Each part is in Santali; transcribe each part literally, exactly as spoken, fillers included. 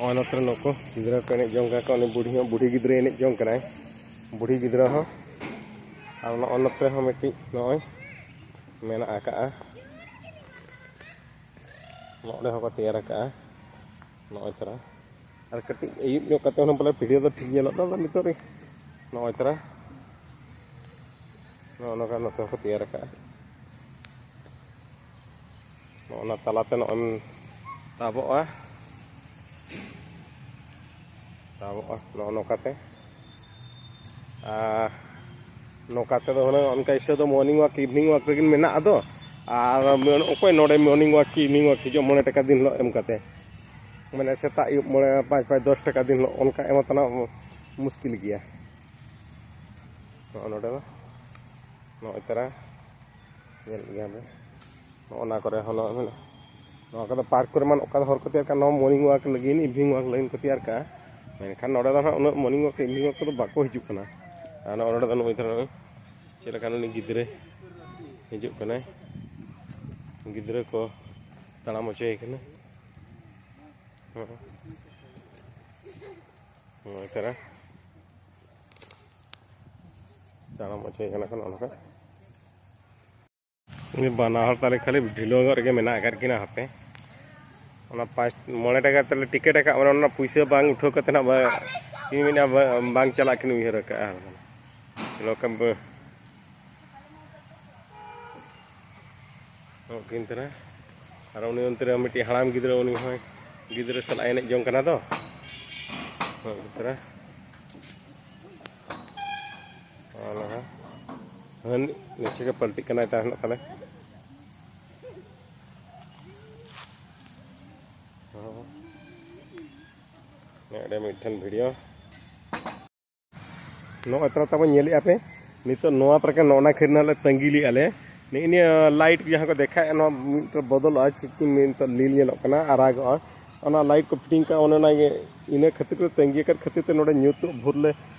ᱱᱚᱜᱼᱚᱭ ᱱᱚᱛᱮ ᱨᱮ ᱱᱩᱠᱩ ᱜᱤᱫᱽᱨᱟᱹ ᱠᱚ ᱮᱱᱮᱡ ᱡᱚᱝ ᱠᱟᱱᱟ ᱠᱚ᱾ ᱩᱱᱤ ᱵᱩᱰᱷᱤ ᱦᱚᱸ, ᱵᱩᱰᱷᱤ ᱜᱤᱫᱽᱨᱟᱹᱭ ᱮᱱᱮᱡ ᱡᱚᱝ ᱠᱟᱱᱟᱭ, ᱵᱩᱰᱷᱤ ᱜᱤᱫᱽᱨᱟᱹ ᱦᱚᱸ᱾ ᱟᱨ ᱱᱚᱜᱼᱚᱭ ᱱᱚᱛᱮ ᱦᱚᱸ ᱢᱤᱫᱴᱤᱡ ᱱᱚᱜᱼᱚᱭ ᱢᱮᱱᱟᱜ ᱟᱠᱟᱜᱼᱟ, ᱱᱚᱸᱰᱮ ᱦᱚᱸᱠᱚ ᱛᱮᱭᱟᱨ ᱟᱠᱟᱜᱼᱟ᱾ ᱱᱚᱜᱼᱚᱭ ᱛᱟᱨᱟ, ᱟᱨ ᱠᱟᱹᱴᱤᱡ ᱟᱹᱭᱩᱵ ᱧᱚᱜ ᱠᱟᱛᱮ ᱦᱚᱸ ᱯᱟᱞᱮ ᱵᱷᱤᱰᱤᱭᱳ ᱫᱚ ᱴᱷᱤᱠ ᱧᱮᱞᱚᱜ ᱫᱚ, ᱟᱫᱚ ᱱᱤᱛᱚᱜ ᱨᱮ ᱱᱚᱜᱼᱚᱭ ᱛᱟᱨᱟ ᱱᱚᱜᱼᱚ ᱱᱚᱝᱠᱟ ᱱᱚᱛᱮ ᱦᱚᱸᱠᱚ ᱛᱮᱭᱟᱨ ᱟᱠᱟᱜᱼᱟ᱾ ᱱᱚᱜᱼᱚ ᱱᱟ ᱛᱟᱞᱟᱛᱮ ᱱᱚᱜᱼᱚᱭ ᱮᱢ ᱛᱟᱵᱚᱜᱼᱟ, ᱛᱟᱵᱚᱜᱼᱟ ᱱᱚᱜᱼᱚ ᱱᱚᱝᱠᱟᱛᱮ᱾ ᱟᱨ ᱱᱚᱝᱠᱟ ᱛᱮᱫᱚ ᱦᱩᱱᱟᱹᱝ ᱚᱱᱠᱟ ᱦᱤᱥᱟᱹᱵ ᱫᱚ ᱢᱚᱨᱱᱤᱝ ᱣᱟᱠ, ᱤᱵᱷᱤᱱᱤᱝ ᱣᱟᱠ ᱨᱮᱜᱮ ᱢᱮᱱᱟᱜᱼᱟ ᱫᱚ᱾ ᱟᱨ ᱚᱠᱚᱭ ᱱᱚᱰᱮ ᱢᱚᱨᱱᱤᱝ ᱣᱟᱠ ᱠᱤ ᱤᱵᱷᱤᱱᱤᱝ ᱣᱟᱠ ᱦᱤᱡᱩᱜ ᱢᱚᱬᱮ ᱴᱟᱠᱟ ᱫᱤᱱ ᱦᱤᱞᱳᱜ ᱮᱢ ᱠᱟᱛᱮ, ᱢᱟᱱᱮ ᱥᱮᱛᱟᱜ ᱟᱹᱭᱩᱵ ᱢᱚᱬᱮ, ᱯᱟᱸᱪ, ᱯᱟᱸᱪ, ᱫᱚᱥ ᱴᱟᱠᱟ ᱫᱤᱱ ᱦᱤᱞᱳᱜ ᱚᱱᱠᱟ ᱮᱢ ᱛᱟᱱᱟ ᱢᱩᱥᱠᱤᱞ ᱜᱮᱭᱟ᱾ ᱱᱚᱜᱼᱚ ᱱᱚᱰᱮ ᱫᱚ ᱱᱚᱜᱼᱚᱭ ᱛᱟᱨᱟ ᱧᱮᱞ ᱜᱮᱭᱟ ᱵᱮᱱ, ᱱᱚᱜᱼᱚ ᱱᱟ ᱠᱚᱨᱮ ᱦᱚᱸ ᱱᱚᱜᱼᱚᱭ ᱢᱮᱱᱟᱜᱼᱟ᱾ ᱱᱚᱣᱟ ᱠᱚᱫᱚ ᱯᱟᱨᱠ ᱠᱚᱨᱮ ᱢᱟ ᱚᱠᱟ ᱫᱚ ᱦᱚᱨ ᱠᱚ ᱛᱮᱭᱟᱨ ᱠᱟᱜᱼᱟ, ᱱᱚᱣᱟ ᱢᱚᱨᱱᱤᱝ ᱣᱟᱠ ᱞᱟᱹᱜᱤᱫ, ᱤᱵᱷᱤᱱᱤᱝ ᱣᱟᱠ ᱞᱟᱹᱜᱤᱫ ᱠᱚ ᱛᱮᱭᱟᱨ ᱠᱟᱜᱼᱟ᱾ ᱢᱮᱱᱠᱷᱟᱱ ᱱᱚᱰᱮ ᱫᱚ ᱦᱟᱸᱜ ᱩᱱᱟᱹᱜ ᱢᱚᱨᱱᱤᱝ ᱣᱟᱠ, ᱤᱵᱷᱤᱱᱤᱝ ᱣᱟᱠ ᱠᱚᱫᱚ ᱵᱟᱠᱚ ᱦᱤᱡᱩᱜ ᱠᱟᱱᱟ᱾ ᱟᱨ ᱱᱚᱜᱼᱚ ᱱᱚᱰᱮ ᱫᱚ ᱱᱩᱭ ᱫᱷᱟᱨᱟ ᱪᱮᱫ ᱞᱮᱠᱟ ᱱᱩᱭ ᱜᱤᱫᱽᱨᱟᱹ ᱦᱤᱡᱩᱜ ᱠᱟᱱᱟᱭ, ᱜᱤᱫᱽᱨᱟᱹ ᱠᱚ ᱛᱟᱲᱟᱢ ᱦᱚᱪᱚᱭᱮ ᱠᱟᱱᱟ᱾ ᱦᱚᱸ᱾ ᱱᱚᱜᱼᱚᱭ ᱛᱟᱨᱟ ᱛᱟᱲᱟᱢ ᱦᱚᱪᱚᱭᱮ ᱠᱟᱱᱟ ᱠᱚ ᱱᱚᱜᱼᱚ ᱱᱚᱝᱠᱟ᱾ ᱩᱱᱤ ᱵᱟᱱᱟ ᱦᱚᱲ ᱛᱟᱞᱮ ᱠᱷᱟᱹᱞᱤ ᱰᱷᱤᱞᱟᱹᱣ ᱧᱚᱜ ᱨᱮᱜᱮ ᱢᱮᱱᱟᱜ ᱟᱠᱟᱫ ᱠᱤᱱᱟ ᱦᱟᱯᱮ᱾ ᱚᱱᱟ ᱯᱟᱸᱪ, ᱢᱚᱬᱮ ᱴᱟᱠᱟ ᱛᱟᱞᱮ ᱴᱤᱠᱤᱴ ᱟᱠᱟᱫ, ᱚᱱᱟ, ᱚᱱᱟ ᱯᱩᱭᱥᱟᱹ ᱵᱟᱝ ᱩᱴᱷᱟᱹᱣ ᱠᱟᱛᱮ ᱱᱟᱜ ᱵᱟ-, ᱤᱧ ᱢᱮᱱᱟ ᱵᱟ-, ᱵᱟᱝ ᱪᱟᱞᱟᱜ ᱠᱤᱱ ᱩᱭᱦᱟᱹᱨ ᱟᱠᱟᱫᱼᱟ᱾ ᱱᱚᱝᱠᱟ ᱵᱟ-, ᱱᱚᱜᱼᱚ ᱠᱤᱱ ᱛᱟᱨᱟ᱾ ᱟᱨ ᱩᱱᱤ ᱚᱱᱛᱮ ᱨᱮ ᱢᱤᱫᱴᱤᱡ ᱦᱟᱲᱟᱢ ᱜᱤᱫᱽᱨᱟᱹ, ᱩᱱᱤ ᱦᱚᱸ ᱜᱤᱫᱽᱨᱟᱹ ᱥᱟᱞᱟᱜ ᱮᱱᱮᱡ ᱡᱚᱝ ᱠᱟᱱᱟ ᱫᱚ᱾ ᱱᱚᱜᱼᱚ ᱠᱤᱱ ᱛᱟᱨᱟ᱾ ᱚᱱᱟ ᱦᱚᱸ ᱦᱟᱹᱱ ᱱᱤᱪᱷᱮ ᱜᱮ ᱯᱟᱞᱴᱤᱜ ᱠᱟᱱᱟᱭ ᱛᱟᱦᱮᱱᱚᱜ ᱛᱟᱞᱮ᱾ ᱦᱚᱸ᱾ ᱱᱚᱰᱮ ᱢᱤᱫᱴᱷᱮᱱ ᱵᱷᱤᱰᱤᱭᱳ᱾ ᱱᱚᱜᱼᱚᱭ ᱛᱟᱞᱟ ᱛᱟᱵᱚᱱ ᱧᱮᱞᱮᱫᱼᱟ ᱯᱮ, ᱱᱤᱛᱚᱜ ᱱᱚᱣᱟ ᱯᱨᱚᱠᱟᱨ ᱱᱚᱜᱼᱚ ᱱᱟ ᱠᱷᱟᱹᱨ ᱱᱟᱜ ᱞᱮ ᱛᱟᱺᱜᱤ ᱞᱮᱫᱼᱟ ᱞᱮ᱾ ᱱᱮᱜᱼᱮ ᱱᱤᱭᱟᱹ ᱞᱟᱭᱤᱴ ᱡᱟᱦᱟᱸ ᱠᱚ ᱫᱮᱠᱷᱟᱣᱮᱫᱼᱟ, ᱱᱚᱣᱟ ᱢᱤᱫᱴᱟᱝ ᱵᱚᱫᱚᱞᱚᱜᱼᱟ, ᱪᱤᱠᱤ ᱢᱤᱫᱴᱟᱝ ᱞᱤᱞ ᱧᱮᱞᱚᱜ ᱠᱟᱱᱟ, ᱟᱨᱟᱜᱚᱜᱼᱟ᱾ ᱚᱱᱟ ᱞᱟᱭᱤᱴ ᱠᱚ ᱯᱷᱤᱴᱤᱝ ᱠᱟᱜᱼᱟ, ᱚᱱᱮ ᱚᱱᱟ ᱜᱮ, ᱤᱱᱟᱹ ᱠᱷᱟᱹᱛᱤᱨ ᱞᱮ ᱛᱟᱺᱜᱤ ᱟᱠᱟᱫ ᱠᱷᱟᱹᱛᱤᱨ ᱛᱮ ᱱᱚᱰᱮ ᱧᱩᱛ ᱵᱷᱳᱨ ᱞᱮ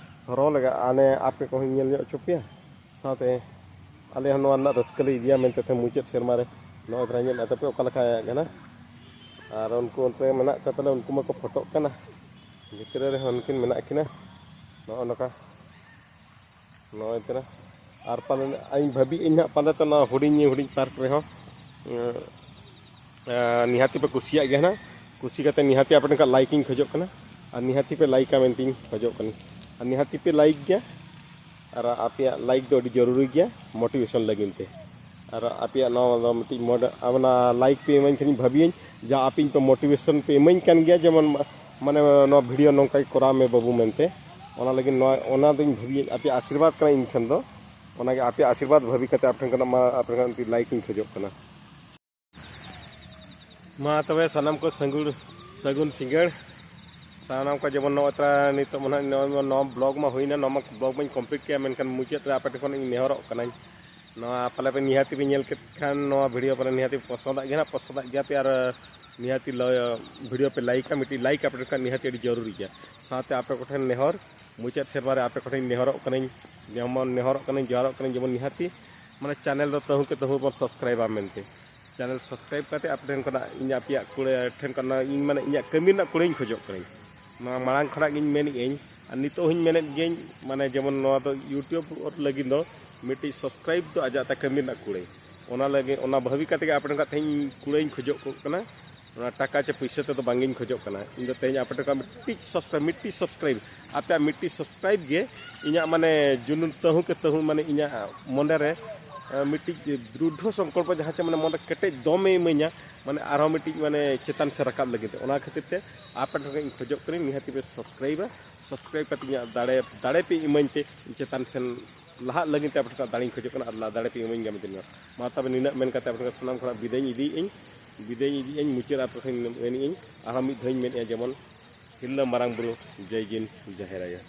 ᱦᱚᱨᱚ ᱞᱮᱜᱟ᱾ ᱟᱨ ᱱᱮ ᱟᱯᱮ ᱠᱚᱦᱚᱸᱧ ᱧᱮᱞ ᱧᱚᱜ ᱦᱚᱪᱚ ᱯᱮᱭᱟ, ᱥᱟᱶᱛᱮ ᱟᱞᱮ ᱦᱚᱸ ᱱᱚᱣᱟ ᱨᱮᱱᱟᱜ ᱨᱟᱹᱥᱠᱟᱹ ᱞᱮ ᱤᱫᱤᱭᱟ ᱢᱮᱱᱛᱮ ᱛᱮ ᱢᱩᱪᱟᱹᱫ ᱥᱮᱨᱢᱟ ᱨᱮ ᱱᱚᱜᱼᱚᱭ ᱛᱟᱨᱟ ᱧᱮᱞ ᱮᱫ ᱛᱟᱯᱮ ᱚᱠᱟ ᱞᱮᱠᱟ ᱠᱟᱱᱟ᱾ ᱟᱨ ᱩᱱᱠᱩ ᱚᱱᱛᱮ ᱢᱮᱱᱟᱜ ᱠᱚ ᱛᱟᱞᱮ, ᱩᱱᱠᱩ ᱢᱟᱠᱚ ᱯᱷᱳᱴᱳᱜ ᱠᱟᱱᱟ᱾ ᱵᱷᱤᱛᱨᱤ ᱨᱮᱦᱚᱸ ᱩᱱᱠᱤᱱ ᱢᱮᱱᱟᱜ ᱠᱤᱱᱟ, ᱱᱚᱜᱼᱚ ᱱᱚᱝᱠᱟ᱾ ᱱᱚᱜᱼᱚᱭ ᱛᱚᱨᱟ᱾ ᱟᱨ ᱯᱟᱞᱮᱱ ᱤᱧ ᱵᱷᱟᱹᱵᱤᱭᱮᱫ ᱟᱹᱧ ᱦᱟᱸᱜ ᱯᱟᱞᱮ ᱛᱚ ᱱᱚᱣᱟ ᱦᱩᱰᱤᱧ ᱦᱩᱰᱤᱧ ᱯᱟᱨᱠ ᱨᱮᱦᱚᱸ, ᱮᱸ, ᱮᱸ, ᱱᱤᱦᱟᱹᱛᱤ ᱯᱮ ᱠᱩᱥᱤᱭᱟᱜ ᱜᱮᱭᱟ ᱦᱟᱸᱜ᱾ ᱠᱩᱥᱤ ᱠᱟᱛᱮ ᱱᱤᱦᱟᱹᱛᱤ ᱟᱯᱮ ᱴᱷᱮᱱ ᱠᱷᱚᱱ ᱞᱟᱭᱤᱠ ᱤᱧ ᱠᱷᱚᱡᱚᱜ ᱠᱟᱱᱟ᱾ ᱟᱨ ᱱᱤᱦᱟᱹᱛᱤ ᱯᱮ ᱞᱟᱭᱤᱠᱟ ᱢᱮᱱᱛᱮᱧ ᱠᱷᱚᱡᱚᱜ ᱠᱟᱱᱟ᱾ ᱟᱨ ᱱᱤᱦᱟᱹᱛᱤ ᱯᱮ ᱞᱟᱭᱤᱠ ᱜᱮᱭᱟ᱾ ᱟᱨ ᱟᱯᱮᱭᱟᱜ ᱞᱟᱭᱤᱠ ᱫᱚ ᱟᱹᱰᱤ ᱡᱚᱨᱩᱨᱤ ᱜᱮᱭᱟ ᱢᱳᱴᱤᱵᱷᱮᱥᱚᱱ ᱞᱟᱹᱜᱤᱫ ᱛᱮ᱾ ᱟᱨ ᱟᱯᱮᱭᱟᱜ ᱱᱚᱣᱟ ᱫᱚ ᱢᱤᱫᱴᱤᱡ ᱢᱚᱰ-, ᱚᱱᱟ ᱞᱟᱭᱤᱠ ᱯᱮ ᱤᱢᱟᱹᱧ ᱠᱷᱟᱱᱤᱧ ᱵᱷᱟᱹᱵᱤᱭᱟᱹᱧ ᱡᱮ ᱟᱯᱮ ᱤᱧ ᱯᱮ ᱢᱳᱴᱤᱵᱷᱮᱥᱚᱱ ᱯᱮ ᱤᱢᱟᱹᱧ ᱠᱟᱱ ᱜᱮᱭᱟ, ᱡᱮᱢᱚᱱ ᱢᱟᱱᱮ ᱱᱚᱣᱟ ᱵᱷᱤᱰᱤᱭᱳ ᱱᱚᱝᱠᱟ ᱜᱮ ᱠᱚᱨᱟᱣ ᱢᱮ ᱵᱟᱹᱵᱩ ᱢᱮᱱᱛᱮ᱾ ᱚᱱᱟ ᱞᱟᱹᱜᱤᱫ ᱱᱚᱣᱟ, ᱚᱱᱟ ᱫᱚᱧ ᱵᱷᱟᱹᱵᱤᱭᱮᱫ, ᱟᱯᱮᱭᱟᱜ ᱟᱥᱤᱨᱵᱟᱫᱽ ᱠᱟᱱᱟ ᱤᱧ ᱴᱷᱮᱱ ᱫᱚ᱾ ᱚᱱᱟᱜᱮ ᱟᱯᱮᱭᱟᱜ ᱟᱥᱤᱨᱵᱟᱫᱽ ᱵᱷᱟᱹᱵᱤ ᱠᱟᱛᱮ ᱟᱯᱮ ᱴᱷᱮᱱ ᱠᱷᱚᱱᱟᱜ ᱢᱟ, ᱟᱯᱮ ᱴᱷᱮᱱ ᱠᱷᱚᱱᱟᱜ ᱢᱤᱫᱴᱤᱡ ᱞᱟᱭᱤᱠ ᱤᱧ ᱠᱷᱚᱡᱚᱜ ᱠᱟᱱᱟ᱾ ᱢᱟ ᱛᱚᱵᱮ ᱥᱟᱱᱟᱢ ᱠᱚ ᱥᱟᱹᱜᱩᱲ-, ᱥᱟᱹᱜᱩᱱ ᱥᱤᱸᱜᱟᱹᱲ᱾ ᱥᱟᱱᱟᱢ ᱠᱚ ᱡᱮᱢᱚᱱ ᱱᱚᱜᱼᱚᱭ ᱛᱚᱨᱟ ᱱᱤᱛᱚᱜ ᱢᱟ ᱱᱟᱦᱟᱜ ᱱᱚᱣᱟ, ᱱᱚᱣᱟ ᱵᱞᱚᱜ ᱢᱟ ᱦᱩᱭᱱᱟ, ᱱᱚᱣᱟ ᱢᱟ ᱵᱞᱚᱜ ᱢᱟᱧ ᱠᱚᱢᱯᱞᱤᱴ ᱠᱮᱜᱼᱟ, ᱢᱮᱱᱠᱷᱟᱱ ᱢᱩᱪᱟᱹᱫ ᱨᱮ ᱟᱯᱮ ᱴᱷᱮᱱ ᱠᱷᱚᱱ ᱤᱧ ᱱᱮᱦᱚᱨᱚᱜ ᱠᱟᱹᱱᱟᱹᱧ, ᱱᱚᱣᱟ ᱯᱟᱞᱮ ᱯᱮ ᱱᱤᱦᱟᱹᱛᱤ ᱯᱮ ᱧᱮᱞ ᱠᱮᱫ ᱠᱷᱟᱱ ᱱᱚᱣᱟ ᱵᱷᱤᱰᱤᱭᱳ ᱯᱟᱞᱮ ᱱᱤᱦᱟᱹᱛᱤ ᱯᱮ ᱯᱚᱥᱚᱸᱫᱟᱜ ᱜᱮᱭᱟ ᱱᱟᱦᱟᱜ, ᱯᱚᱥᱚᱸᱫᱟᱜ ᱜᱮᱭᱟ ᱯᱮ ᱟᱨ ᱱᱤᱦᱟᱹᱛᱤ ᱞᱟ-, ᱵᱷᱤᱰᱤᱭᱳ ᱯᱮ ᱞᱟᱭᱤᱠᱟ, ᱢᱤᱫᱴᱤᱡ ᱞᱟᱭᱤᱠ ᱟᱯᱮ ᱴᱷᱮᱱ ᱠᱷᱚᱱ ᱱᱤᱦᱟᱹᱛᱤ ᱟᱹᱰᱤ ᱡᱚᱨᱩᱨᱤ ᱜᱮᱭᱟ᱾ ᱥᱟᱶᱛᱮ ᱟᱯᱮ ᱠᱚᱴᱷᱮᱱ ᱱᱮᱦᱚᱨ, ᱢᱩᱪᱟᱹᱫ ᱥᱮᱨᱢᱟ ᱨᱮ ᱟᱯᱮ ᱠᱚᱴᱷᱮᱱ ᱱᱮᱦᱚᱨᱚᱜ ᱠᱟᱹᱱᱟᱹᱧ, ᱡᱮᱢᱚᱱ ᱱᱮᱦᱚᱨᱚᱜ ᱠᱟᱹᱱᱟᱹᱧ, ᱡᱚᱦᱟᱨᱚᱜ ᱠᱟᱹᱱᱟᱹᱧ, ᱡᱮᱢᱚᱱ ᱱᱤᱦᱟᱹᱛᱤ ᱢᱟᱱᱮ ᱪᱮᱱᱮᱞ ᱫᱚ ᱛᱟᱹᱦᱩ ᱠᱮ ᱛᱟᱹᱦᱩ ᱵᱚᱱ ᱥᱟᱵᱥᱠᱨᱟᱭᱤᱵᱟ ᱢᱮᱱᱛᱮ᱾ ᱪᱮᱱᱮᱞ ᱥᱟᱵᱥᱠᱨᱟᱭᱤᱵ ᱠᱟᱛᱮ ᱟᱯᱮ ᱴᱷᱮᱱ ᱠᱷᱚᱱᱟᱜ ᱤᱧ ᱟᱯᱮᱭᱟᱜ ᱠᱩᱲᱟᱹ ᱴᱷᱮᱱ ᱠᱷᱚᱱᱟᱜ ᱤᱧ ᱢᱟᱱᱮ ᱤᱧᱟᱹᱜ ᱠᱟᱹᱢᱤ ᱨᱮᱱᱟᱜ ᱠᱩᱲᱟᱹᱭᱤᱧ ᱠᱷᱚᱡᱚᱜ ᱠᱟᱹᱱᱟᱹᱧ᱾ ᱱᱚᱣᱟ ᱢᱟᱲᱟᱝ ᱠᱷᱚᱱᱟᱜ ᱜᱤᱧ ᱢᱮᱱᱮᱫ ᱟᱹᱧ ᱟᱨ ᱱᱤᱛᱚᱜ ᱦᱚᱸᱧ ᱢᱮᱱᱮᱫ ᱜᱤᱭᱟᱹᱧ, ᱢᱟᱱᱮ ᱡᱮᱢᱚᱱ ᱱᱚᱣᱟ ᱫᱚ ᱭᱩᱴᱩᱵᱽ ᱞᱟᱹᱜᱤᱫ ᱫᱚ ᱢᱤᱫᱴᱤᱡ ᱥᱟᱵᱥᱠᱨᱟᱭᱤᱵ ᱫᱚ ᱟᱡᱟᱜ ᱛᱟ ᱠᱟᱹᱢᱤ ᱨᱮᱱᱟᱜ ᱠᱩᱲᱟᱹᱭ᱾ ᱚᱱᱟ ᱞᱟᱹᱜᱤᱫ, ᱚᱱᱟ ᱵᱷᱟᱹᱵᱤ ᱠᱟᱛᱮ ᱜᱮ ᱟᱯᱮ ᱴᱷᱮᱱ ᱠᱷᱚᱱᱟᱜ ᱛᱮᱦᱮᱧ ᱠᱩᱲᱟᱹᱭᱤᱧ ᱠᱷᱚᱡᱚᱜ ᱠᱟᱱᱟ᱾ ᱚᱱᱟ ᱴᱟᱠᱟ ᱪᱮ ᱯᱩᱭᱥᱟᱹ ᱛᱮᱫᱚ ᱵᱟᱝᱜᱤᱧ ᱠᱷᱚᱡᱚᱜ ᱠᱟᱱᱟ᱾ ᱤᱧ ᱫᱚ ᱛᱮᱦᱮᱧ ᱟᱯᱮ ᱴᱷᱮᱱ ᱠᱷᱚᱱ ᱢᱤᱫᱴᱤᱡ ᱥᱟᱵᱥᱠᱨᱟᱭᱤᱵ, ᱢᱤᱫᱴᱤᱡ ᱥᱟᱵᱥᱠᱨᱟᱭᱤᱵ, ᱟᱯᱮᱭᱟᱜ ᱢᱤᱫᱴᱤᱡ ᱥᱟᱵᱥᱠᱨᱟᱭᱤᱵ ᱜᱮ ᱤᱧᱟᱹᱜ ᱢᱟᱱᱮ ᱡᱩᱱᱩᱱ ᱛᱟᱹᱦᱩ ᱠᱮ ᱛᱟᱹᱦᱩ ᱢᱟᱱᱮ ᱤᱧᱟᱹᱜ ᱢᱚᱱᱮ ᱨᱮ, ᱮ, ᱢᱤᱫᱴᱤᱡ ᱫᱨᱩᱰᱷᱚ ᱥᱚᱝᱠᱚᱞᱯᱚ ᱡᱟᱦᱟᱸ ᱪᱮ ᱢᱟᱱᱮ ᱢᱚᱱᱮ ᱠᱮᱴᱮᱡ ᱫᱚᱢᱮ ᱤᱢᱟᱹᱧᱟ, ᱢᱟᱱᱮ ᱟᱨᱦᱚᱸ ᱢᱤᱫᱴᱤᱡ ᱢᱟᱱᱮ ᱪᱮᱛᱟᱱ ᱥᱮᱫ ᱨᱟᱠᱟᱵ ᱞᱟᱹᱜᱤᱫ ᱛᱮ᱾ ᱚᱱᱟ ᱠᱷᱟᱹᱛᱤᱨ ᱛᱮ ᱟᱯᱮ ᱴᱷᱮᱱ ᱠᱷᱚᱱ ᱤᱧ ᱠᱷᱚᱡᱚᱜ ᱠᱟᱹᱱᱟᱹᱧ ᱱᱤᱦᱟᱹᱛᱤ ᱯᱮ ᱥᱟᱵᱥᱠᱨᱟᱭᱤᱵᱟ, ᱥᱟᱵᱥᱠᱨᱟᱭᱤᱵ ᱠᱟᱛᱮ ᱤᱧᱟᱹᱜ ᱫᱟᱲᱮ, ᱫᱟᱲᱮ ᱯᱮ ᱤᱢᱟᱹᱧ ᱛᱮ ᱤᱧ ᱪᱮᱛᱟᱱ ᱥᱮᱱ ᱞᱟᱦᱟᱜ ᱞᱟᱹᱜᱤᱫ ᱛᱮ ᱟᱯᱮ ᱴᱷᱮᱱ ᱠᱷᱚᱱᱟᱜ ᱫᱟᱲᱮᱧ ᱠᱷᱚᱡᱚᱜ ᱠᱟᱱᱟ ᱟᱨ ᱫᱟᱲᱮ ᱯᱮ ᱤᱢᱟᱹᱧ ᱜᱮᱭᱟ ᱢᱤᱫ ᱫᱤᱱ ᱦᱤᱞᱳᱜ᱾ ᱢᱟ ᱛᱚᱵᱮ ᱱᱤᱱᱟᱹᱜ ᱢᱮᱱ ᱠᱟᱛᱮ ᱟᱯᱮ ᱴᱷᱮᱱ ᱠᱷᱚᱱ ᱥᱟᱱᱟᱢ ᱠᱷᱚᱱᱟᱜ ᱵᱤᱫᱟᱹᱭᱤᱧ ᱤᱫᱤᱭᱮᱫ ᱟᱹᱧ, ᱵᱤᱫᱟᱹᱭᱤᱧ ᱤᱫᱤᱭᱮᱫ ᱟᱹᱧ, ᱢᱩᱪᱟᱹᱫ ᱟᱯᱮ ᱴᱷᱮᱱ ᱢᱮᱱᱮᱫ ᱟᱹᱧ, ᱟᱨᱦᱚᱸ ᱢᱤᱫ ᱫᱷᱟᱣᱤᱧ ᱢᱮᱱᱮᱫᱼᱟ ᱡᱮᱢᱚᱱ ᱛᱤᱨᱞᱟᱹ ᱢᱟᱨᱟᱝ ᱵᱩᱨᱩ ᱡᱟᱭ ᱡᱤᱱ ᱡᱟᱦᱮᱨ ᱟᱭᱳ᱾